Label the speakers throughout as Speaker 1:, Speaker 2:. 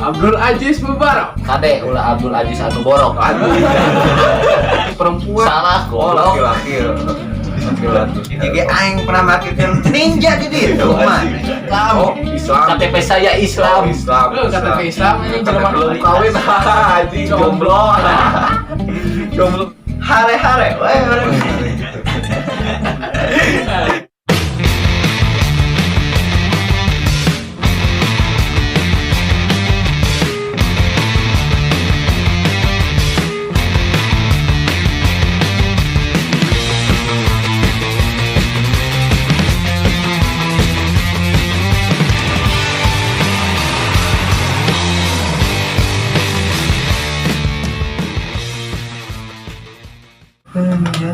Speaker 1: Abdul Aziz Mubarak.
Speaker 2: Kade ulah Abdul Aziz anu borok.
Speaker 3: Aduh. Perempuan.
Speaker 2: Salah
Speaker 3: Oh,
Speaker 2: goblok.
Speaker 3: laki-laki. Laki-laki.
Speaker 4: Jadi aing pernah marketing ninja di ditu mah.
Speaker 3: Oh, Islam.
Speaker 2: KTP saya
Speaker 3: Oh,
Speaker 2: Islam.
Speaker 3: Islam.
Speaker 1: Lu KTP Islam ini jelema
Speaker 3: Belum kawin, anjing jomblo. Jomblo.
Speaker 4: Hare-hare we urang.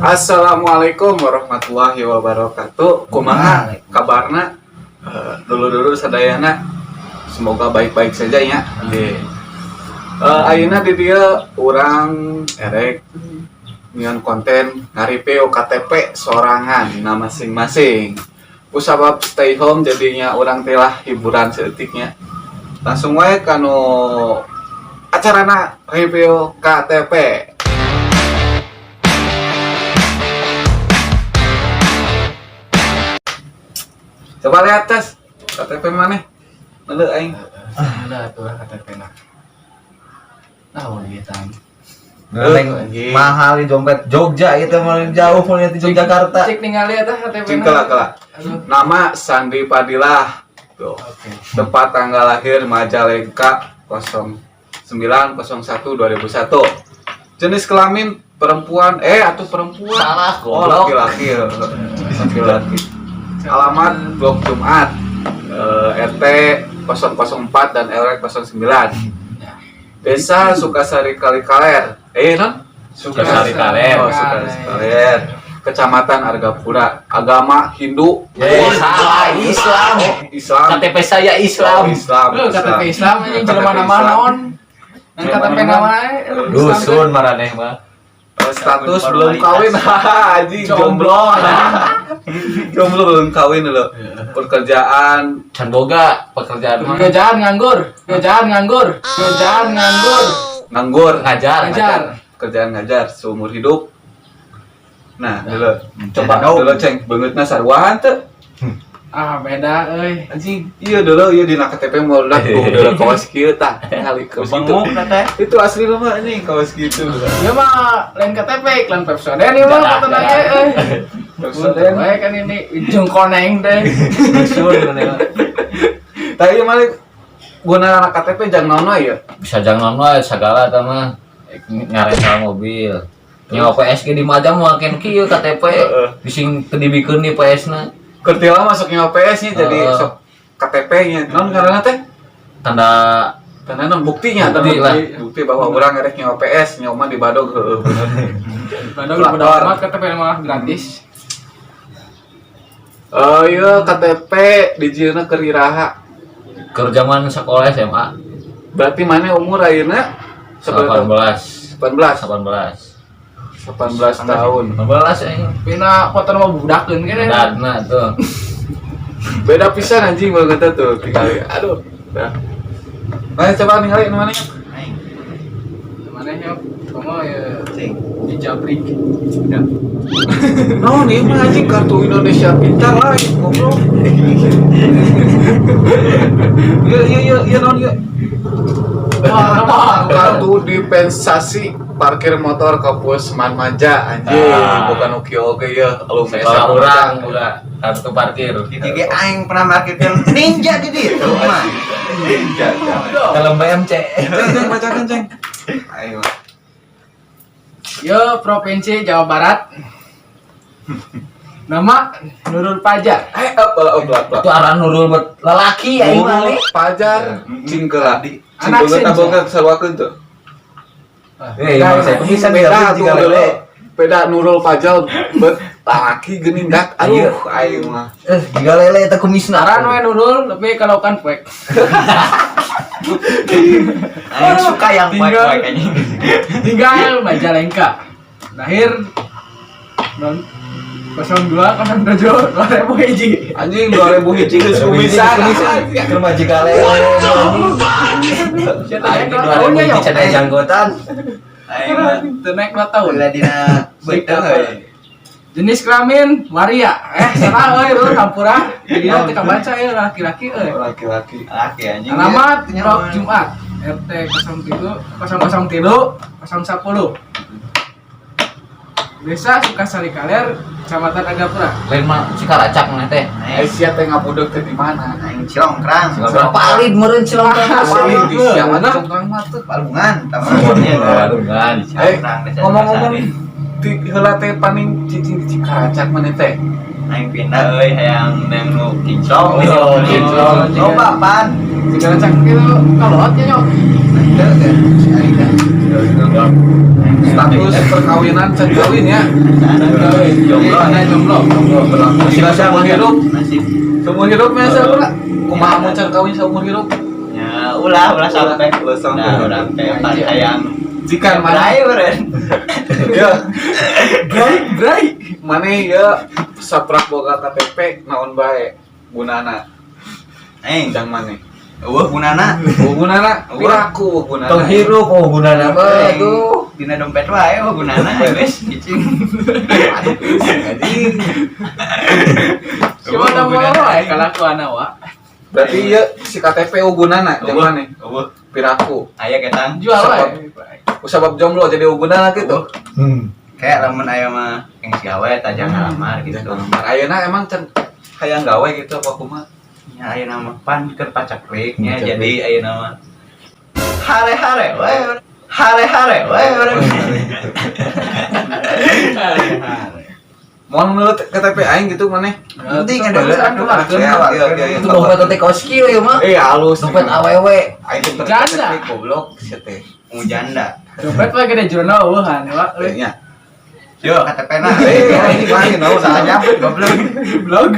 Speaker 3: Assalamualaikum warahmatullahi wabarakatuh. Kumaha kabarna? Dulur-dulur sadayana semoga baik-baik saja ya. Oke. Ayeuna di dieu urang erek nyieun konten ngareview KTP sorangan na masing-masing. Kusabab stay home jadinya urang teh lah hiburan saeutik nya. Langsung wae kanu acarana review KTP. Coba lihat tes KTP mana? Lalu aing.
Speaker 1: Ada tuh KTP nah. Nah, gitu.
Speaker 4: Neng
Speaker 3: Anjing.
Speaker 4: mahal di dompet Jogja itu malah jauh mau di Yogyakarta.
Speaker 1: Cek ningali eta KTP.
Speaker 3: Cing kela kela.
Speaker 1: Aduh.
Speaker 3: Nama Sandi Padilah. Tuh.
Speaker 1: Oke.
Speaker 3: Tempat tanggal lahir Majalengka 0901 2001. Jenis kelamin perempuan atau perempuan.
Speaker 2: Salah
Speaker 3: Oh,
Speaker 2: goblok.
Speaker 3: laki-laki. Laki-laki. Alamat Blok Jumat RT 004 dan RW 09. Desa Sukasari Kalikaler. Non?
Speaker 2: Sukasari Kaler.
Speaker 3: Oh, Sukasari Kaler. Kecamatan Argapura. Agama Hindu.
Speaker 2: Salah Islam.
Speaker 3: Oh, Islam.
Speaker 2: KTP saya
Speaker 3: Oh,
Speaker 2: Islam.
Speaker 3: Islam.
Speaker 1: Lu KTP Islam ini jelema
Speaker 3: KTP
Speaker 1: nama
Speaker 3: Islam.
Speaker 1: naon? Ngan KTP nama
Speaker 2: Dusun maraneh mah.
Speaker 3: Status belum kawin, anjing jomblo. Jomblo belum kawin lo. Pekerjaan
Speaker 2: Can boga pekerjaan mah.
Speaker 1: Kerjaan nganggur, kerjaan nganggur, kerjaan nganggur.
Speaker 3: Nganggur,
Speaker 2: Ngajar,
Speaker 1: Ngajar.
Speaker 3: Kerjaan ngajar seumur hidup. Nah, dulu coba
Speaker 4: Jauh.
Speaker 3: dulu ceng beungeutna sarua teu.
Speaker 1: Ah, beda euy.
Speaker 3: Anjing, iya dulu iya dina KTP mau udah tuh dulu kawas kieu tah. Kali kawas gitu.
Speaker 4: Benguk teh.
Speaker 3: Itu asli lu mah anjing kawas gitu.
Speaker 1: Ieu mah lain KTP, iklan Pepsodent ieu mah
Speaker 2: Jarah,
Speaker 1: kata
Speaker 2: jarah.
Speaker 1: ge euy.
Speaker 3: Pepsodent.
Speaker 1: We kan ini ujung koneng teh.
Speaker 2: Dusun maraneh mah.
Speaker 3: Tah ieu mah guna anak KTP jangan naon ya.
Speaker 2: Bisa jangan wae sagala eta mah. Ngarental mobil. Nyawa PS ge di Majang moal ken kieu KTP.
Speaker 3: Heeh.
Speaker 2: Bising teu dibikeun di PS na.
Speaker 3: Kertila masuknya PS nya jadi
Speaker 2: Heeh.
Speaker 3: sok KTP nya. Non karena teh
Speaker 2: Tanda
Speaker 3: tanda non buktinya, tanda
Speaker 2: Bukti lah.
Speaker 3: bukti, bukti bahwa orang erek nyewa PS nyawa mah di Badog heueuh bener.
Speaker 1: Padahal udah
Speaker 3: Pelakor.
Speaker 1: amat KTP mah gratis.
Speaker 3: Oh iya KTP dijieunna keur iraha.
Speaker 2: keur zaman sekolah SMA
Speaker 3: Berarti mana umur ayeuna?
Speaker 2: 18
Speaker 3: 18.
Speaker 2: 18
Speaker 3: 18 tahun.
Speaker 2: 18 anjing.
Speaker 1: Pina foto mah budakeun kan.
Speaker 2: Datna tuh.
Speaker 3: Beda pisan anjing banget tuh tinggal. Aduh. Dah. Nah, coba ningali nu mana?
Speaker 4: Aing.
Speaker 1: Mana ya? Kamu ya
Speaker 4: Cing.
Speaker 1: di Jabrik.
Speaker 3: No, nih mah anjing kartu Indonesia Pintar lah, goblok. Iya iya iya iya non iya.
Speaker 1: Wah,
Speaker 3: Kartu dispensasi parkir motor ke Pusman Maja anjing,
Speaker 2: Ah.
Speaker 3: bukan oke oke ya alumni
Speaker 2: Sekolah
Speaker 3: SMA.
Speaker 2: urang udah kartu parkir.
Speaker 4: Jadi aing pernah marketing ninja di ditu mah.
Speaker 3: Ninja, jangan.
Speaker 4: Dalam BMC.
Speaker 3: Ceng, ceng, bacakan, ceng. Ayo.
Speaker 1: Yo, Provinsi Jawa Barat. Nama Nurul Pajar.
Speaker 3: Apa, apa, apa.
Speaker 2: Itu arah Nurul bet lelaki aing mah.
Speaker 3: Nurul Pajar, cing geula. Cing
Speaker 1: Anak
Speaker 3: beungeut
Speaker 1: senja.
Speaker 3: aboga saruakeun tuh.
Speaker 4: Eh, emang saya bisa
Speaker 3: Beda tuh
Speaker 4: juga
Speaker 3: dulu.
Speaker 4: lele.
Speaker 3: Beda Nurul Pajar bet laki geuning dak. Aduh, aing mah.
Speaker 4: Juga lele eta kumisna.
Speaker 1: Saran we Nurul, tapi kalau kan poek.
Speaker 4: Aing suka yang
Speaker 1: Tinggal-
Speaker 4: poek-poek anjing.
Speaker 1: Tinggal Majalengka. Lahir non 02 07 2000 hiji.
Speaker 3: Anjing 2000 hiji geus kumisan.
Speaker 4: Ke rumah jika lele.
Speaker 1: Siapa
Speaker 4: Aing
Speaker 1: naik 2
Speaker 4: dua
Speaker 1: tahun
Speaker 4: ribu
Speaker 1: ya?
Speaker 4: hiji can aya janggotan.
Speaker 5: Aing mah
Speaker 1: Teu naik 2 tahun.
Speaker 5: ulah dina beuteung euy.
Speaker 1: Jenis kelamin waria. Salah euy lu hampura. Jadi teu kabaca euy laki-laki euy.
Speaker 3: Laki-laki.
Speaker 5: Laki anjing.
Speaker 1: Alamat
Speaker 5: Dia
Speaker 1: Blok
Speaker 5: nyaman.
Speaker 1: Jumat RT 03 003 010. Desa Sukasari Kaler, Kecamatan Argapura.
Speaker 2: Lain mah Cikaracak maneh teh.
Speaker 3: Eh sia teh ngabudeg teh di mana?
Speaker 5: Aing Cilongkrang.
Speaker 2: Palid meureun Cilongkrang.
Speaker 3: Asli di sia mana?
Speaker 1: Cilongkrang mah tuh.
Speaker 5: Palungan, taman.
Speaker 2: Walungan.
Speaker 3: Eh,
Speaker 5: Cilongkrang desa
Speaker 3: ngomong-ngomong
Speaker 5: Sukasari.
Speaker 3: di heula teh paning cicing di Cikaracak maneh teh.
Speaker 5: Aing pindah euy hayang nang nu kinclong.
Speaker 2: Oh, kinclong.
Speaker 5: Loba pan.
Speaker 1: Cikaracak itu kolot ya nyok.
Speaker 5: Teu teh. Si aing teh.
Speaker 3: Status perkawinan can kawin ya.
Speaker 5: Jomblo.
Speaker 1: Nah, jomblo.
Speaker 3: Jika seumur hidup,
Speaker 5: Nasib.
Speaker 3: seumur hidup nya saudara. Kumaha mun can kawin seumur hidup?
Speaker 5: Ya ulah ulah sampai.
Speaker 3: Ulah sampai.
Speaker 5: Nah, urang teh pan hayang.
Speaker 3: Jika mana
Speaker 5: Bray eureun.
Speaker 3: ya
Speaker 1: Bray, bray.
Speaker 3: mana ya saprak boga KTP naon bae gunana
Speaker 5: Aing.
Speaker 3: jang maneh.
Speaker 5: Eueuh gunana.
Speaker 3: Oh, gunana piraku gunana.
Speaker 4: Tong hirup oh gunana mah tuh.
Speaker 5: Dina dompet wae eueuh gunana geus cicing.
Speaker 3: Aduh, anjing.
Speaker 1: Siapa nama wae kalakuan wa.
Speaker 3: Berarti ya si KTP gunana jang maneh.
Speaker 5: Eueuh.
Speaker 3: Piraku.
Speaker 5: Aya ketang.
Speaker 1: Jual wae.
Speaker 3: Usabab jomblo jadi gunana gitu.
Speaker 5: Kayak lamun aya mah yang gawe tajang ngalamar gitu.
Speaker 3: Ayeuna emang can hayang gawe gitu apa kumaha?
Speaker 5: Ya ayeuna mah pan keur pacaklik nya jadi ayeuna mah hare-hare we hare-hare we urang.
Speaker 3: Mau menurut KTP aing gitu maneh.
Speaker 5: Penting ada
Speaker 3: Iya, iya, iya.
Speaker 4: Itu dompet teh kaos kieu ya mah.
Speaker 3: Eh halus.
Speaker 4: Dompet awewe.
Speaker 3: Aing teh
Speaker 1: Janda.
Speaker 3: KTP goblok sia teh.
Speaker 5: Mau janda.
Speaker 1: Dompet wae gede jerona eueuhan wa.
Speaker 3: Nya.
Speaker 5: Yo KTP na.
Speaker 3: Eh, aing lain naon
Speaker 5: Salah nyabut goblok.
Speaker 1: Blog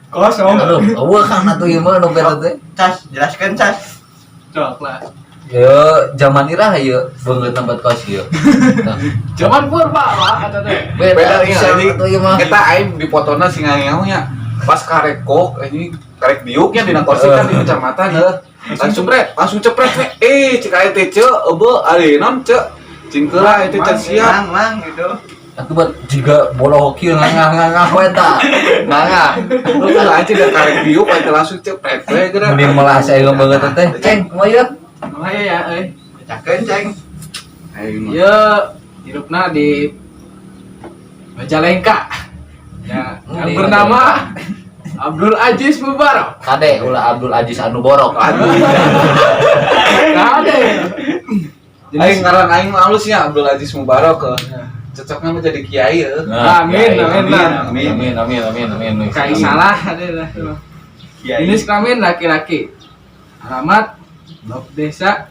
Speaker 1: kosong.
Speaker 4: Aduh, eueuh kan atuh ieu mah dompet teh.
Speaker 5: Cas, jelaskan cas.
Speaker 1: Cok lah.
Speaker 4: Yo, zaman iraha ieu beungeut tempat kaos ieu.
Speaker 1: Zaman purba wa eta teh.
Speaker 4: Beda
Speaker 3: Beda
Speaker 4: pisan
Speaker 3: anjing.
Speaker 4: atuh ieu mah.
Speaker 3: Kita aing dipotona sing ngangeau nya. Pas karekok anjing karek diuk nya dina kursi kan di kecamatan heuh. Langsung cepret, langsung cepret we. Eh, cek aing teh ceu, eueuh ari naon ceu. Cingkeula itu can siap.
Speaker 5: Mang, mang gitu.
Speaker 4: Atuh buat jiga bola hoki ngangah-ngangah we tah.
Speaker 3: Ngangah. Lu kan anjing da karek diuk aing teh langsung cepret we geura.
Speaker 4: Mending melas aing beungeut teh. Ceng, kumaha ieu?
Speaker 1: Kumaha ya euy.
Speaker 5: Bacakeun ceng.
Speaker 3: Aing mah.
Speaker 1: Ieu hirupna di Majalengka. Ya, yang
Speaker 4: Di
Speaker 1: bernama Abdul Aziz Mubarak.
Speaker 2: Kade ulah Abdul Aziz anu borok.
Speaker 3: Aduh.
Speaker 1: Kade.
Speaker 3: Aing ngaran aing mah halus nya Abdul Aziz Mubarak heuh. Cocoknya mah jadi kiai heuh.
Speaker 2: Nah,
Speaker 1: Amin,
Speaker 2: kiai.
Speaker 1: amin,
Speaker 2: amin, amin, amin, amin, amin.
Speaker 1: Kayak salah ada lah.
Speaker 5: Kiai.
Speaker 1: Jenis kelamin laki-laki. Alamat blok desa.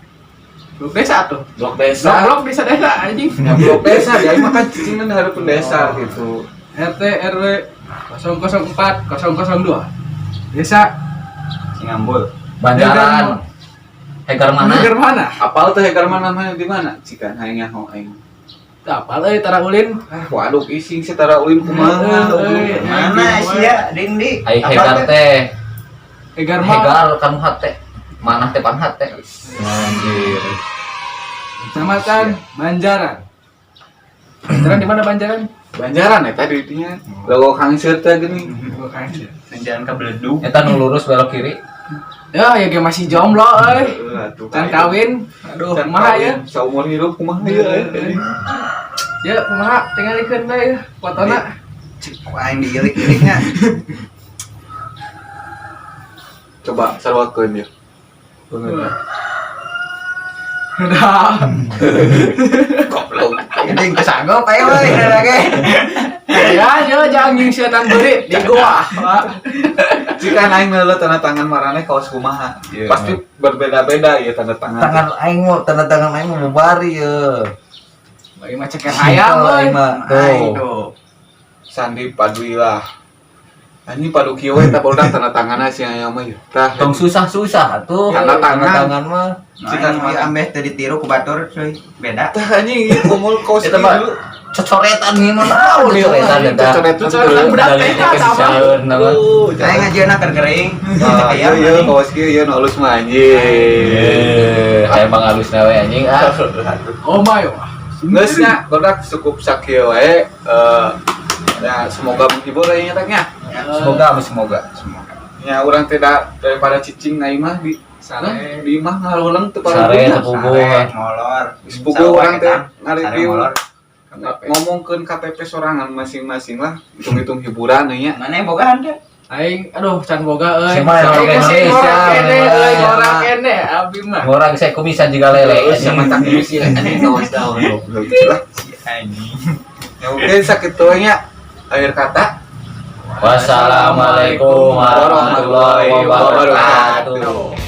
Speaker 1: Blok desa tuh.
Speaker 3: Blok desa.
Speaker 1: Blok blok desa desa anjing.
Speaker 3: Ya, blok desa, dia mah kan cicingan hareupeun desa gitu.
Speaker 1: RT RW 004 002. Desa
Speaker 5: Singambul.
Speaker 2: Banjaran. Hegar mana?
Speaker 1: Hegar mana?
Speaker 3: Apal tuh Hegar mana mana di mana? Cikan aing nyaho aing.
Speaker 1: Teu apal euy tara ulin.
Speaker 3: Ah, waduh ising sih tara ulin kumaha.
Speaker 1: Euy,
Speaker 5: Mana sia Dindi?
Speaker 2: Ai Hegar teh.
Speaker 1: Hegar mah.
Speaker 2: Hegar kan hate. Manah teh pan hate. Anjir.
Speaker 1: Kecamatan Banjaran. Banjaran di mana Banjaran?
Speaker 3: Banjaran eta di dinya. Logo Kang Seur teh geuning.
Speaker 1: Bukan.
Speaker 5: Jalan ke Beledug.
Speaker 2: Eta nu lurus belok kiri.
Speaker 1: Ya, ya ge masih jomblo euy.
Speaker 3: Heeh, atuh.
Speaker 1: Can kawin. Aduh,
Speaker 3: Can
Speaker 1: kumaha ya?
Speaker 3: kawin. Saumur hidup kumaha ya?
Speaker 1: Ya, kumaha tingalikeun bae ya fotona.
Speaker 5: Cek ku aing diilik-iliknya.
Speaker 3: Coba sarwakeun ya.
Speaker 1: Udah.
Speaker 3: Goblok.
Speaker 5: Anjing kesanggup aing euy da ge.
Speaker 1: Ya, ya jangan jeung setan beurit di goa. Pak.
Speaker 3: Jika aing ngeuleuh tanda tangan maraneh kaos kumaha?
Speaker 2: Iya.
Speaker 3: Pasti berbeda-beda ya tanda tangan.
Speaker 4: Tangan aing mau tanda tangan aing mau bubari ye.
Speaker 1: Bagi mah ceker ayam
Speaker 4: Simpel
Speaker 1: euy.
Speaker 4: aing mah.
Speaker 5: Aing
Speaker 4: Tuh.
Speaker 5: tuh.
Speaker 3: Sandi Paduilah. Anjing padu kieu we tah barudak tanda tanganna si aya mah yeuh. Tah.
Speaker 4: Tong susah-susah atuh.
Speaker 3: Tanda tangan.
Speaker 4: Tanda tangan mah.
Speaker 5: Jika
Speaker 3: Jika
Speaker 5: ambeh teu ditiru ku batur cuy. Beda.
Speaker 3: Tah anjing ieu kumul kaos
Speaker 4: Eta mah
Speaker 3: kieu.
Speaker 4: cocoretan ieu mah naon cocoretan eta.
Speaker 3: Cocoretan
Speaker 1: Cocoretan
Speaker 3: teu.
Speaker 1: budak TK sama.
Speaker 3: Aduh,
Speaker 5: Aing ngajieuna keur gering.
Speaker 3: Ah,
Speaker 5: Ayam
Speaker 3: iya, iya,
Speaker 5: anjing.
Speaker 3: kaos kieu ieu nu alus mah anjing.
Speaker 2: Lembang halus we anjing ah.
Speaker 1: Oh my wah.
Speaker 3: Geus nya, barudak, cukup sakieu wae. Eh, ya semoga menghibur ya nya nya.
Speaker 4: Semoga, semoga.
Speaker 5: Semoga.
Speaker 3: Ya urang tidak daripada cicing na imah di
Speaker 1: Sare.
Speaker 3: Di imah ngaluleng teu
Speaker 2: Sare
Speaker 3: pareunya.
Speaker 2: teu puguh.
Speaker 5: Sare, molor.
Speaker 3: Geus puguh urang teh
Speaker 5: Sare
Speaker 3: ngareview
Speaker 5: molor.
Speaker 3: Ngomongkeun KTP sorangan masing-masing lah, hitung-hitung hiburan nya.
Speaker 5: Mana yang boga anda?
Speaker 1: Aing aduh can boga euy.
Speaker 4: Siapa yang
Speaker 1: Aing
Speaker 4: boga
Speaker 1: sih
Speaker 2: Indonesia,
Speaker 1: ngora kene euy,
Speaker 2: siapa?
Speaker 1: ngora kene abi mah.
Speaker 2: Ngorang saya kumisan juga lele
Speaker 3: Terus
Speaker 2: anjing.
Speaker 3: sama tak misi anjing kawas daun goblok lah.
Speaker 5: Si anjing.
Speaker 3: Ya oke sakitu we nya. Akhir kata.
Speaker 2: Wassalamualaikum warahmatullahi wabarakatuh.